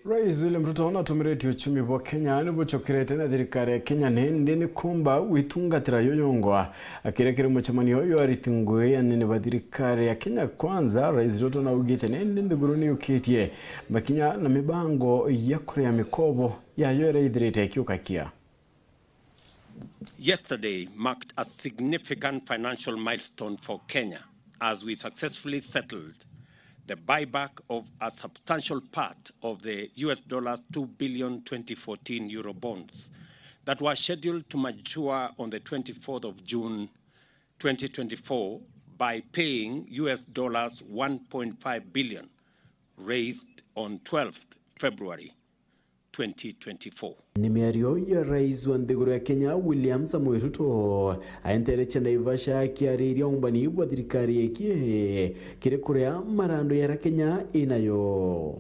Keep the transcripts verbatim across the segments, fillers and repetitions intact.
Rais William Ruto natumiritie uchumi bwa Kenya ni bucokerete na thirikari ya Kenya nindi ni kumba gwitungatira yo yongwa. Akiria kiri mucemanio uyu ariti ngugi anene ba thirikari ya Kenya Kwanza, Rais Ruto naugite nindi nthiguru ni yukitie makinya na mibango ya kuria mikobo yayo iria ithirite ikiukakia. Yesterday marked a significant financial milestone for Kenya as we successfully settled the buyback of a substantial part of the U S dollars two billion twenty fourteen euro bonds that were scheduled to mature on the twenty-fourth of June twenty twenty-four by paying U S dollars one point five billion raised on twelfth February twenty twenty-four. Ni miario ya rais wa nthiguru ya Kenya William Samoei Ruto aenteretie Naivasha akiariria umbani bwa thirikari iki kiri kuria marandu yara Kenya inayo.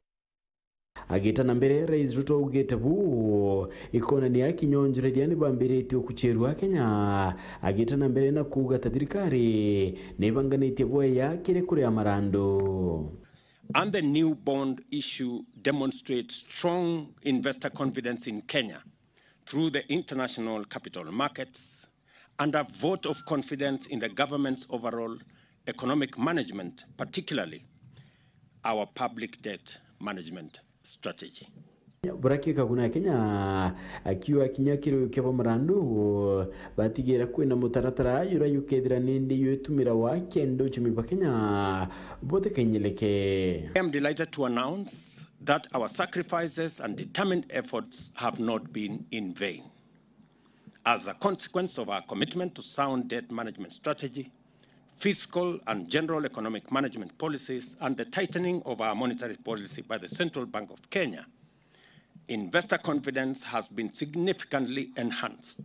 Agita na mbere, Rais Ruto augite bu ikonania kinyonjorethia ni bambiritie ukuchirua Kenya. Agita na mbere na kuuga ta thirikari ni ibanganitie bwega kiri kuria marandu. And the new bond issue demonstrates strong investor confidence in Kenya through the international capital markets and a vote of confidence in the government's overall economic management, particularly our public debt management strategy. Buraki Kaguna Kenya akiuga kinya kiri ukia bwa marandu batigira kwina mutaratara jura jukethira nindi jwitumira wa kenda uchumi bwa Kenya butikainyilike. I am delighted to announce that our sacrifices and determined efforts have not been in vain. As a consequence of our commitment to sound debt management strategy, fiscal and general economic management policies, and the tightening of our monetary policy by the Central Bank of Kenya, investor confidence has been significantly enhanced,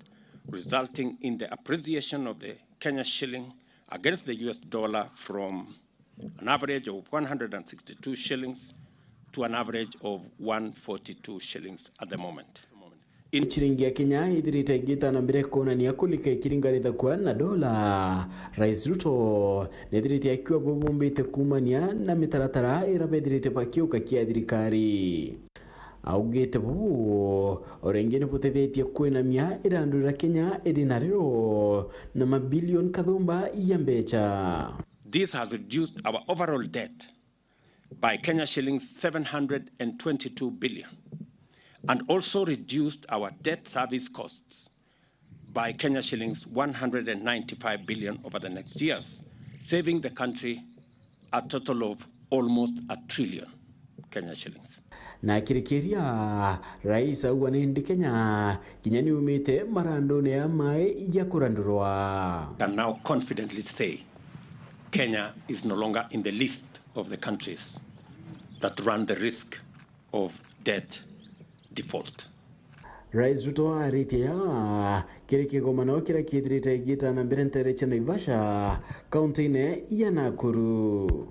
resulting in the appreciation of the Kenya shilling against the U S dollar from an average of one hundred and sixty-two shillings to an average of one forty-two shillings at the moment. In Chiringi ya Kenya ithirite igita na mbere kuonania kulika ikiringanithakua na dola. Rais Ruto nethirite akiuga bubumbite kuumania na mitaratara ira bethirite bakiuka kia thirikari. Augite bu, o ringi ni butethetie kwinamia irandu riria Kenya iri nario na mabilioni kathumba ya mbecha. This has reduced our overall debt by Kenya shillings seven hundred and twenty-two billion and also reduced our debt service costs by Kenya shillings one hundred and ninety-five billion over the next years, saving the country a total of almost a trillion Kenya shillings. Na akirikiria, rais auga nindi Kenya kinya ni umite marandune ya mai ya kurandurwa. Can now confidently say Kenya is no longer in the list of the countries that run the risk of debt default. Rais Ruto aritie ya kiri kigomano kiria kithirite igita na mbere ntere cia Naivasha, kaunti-ini ya Nakuru.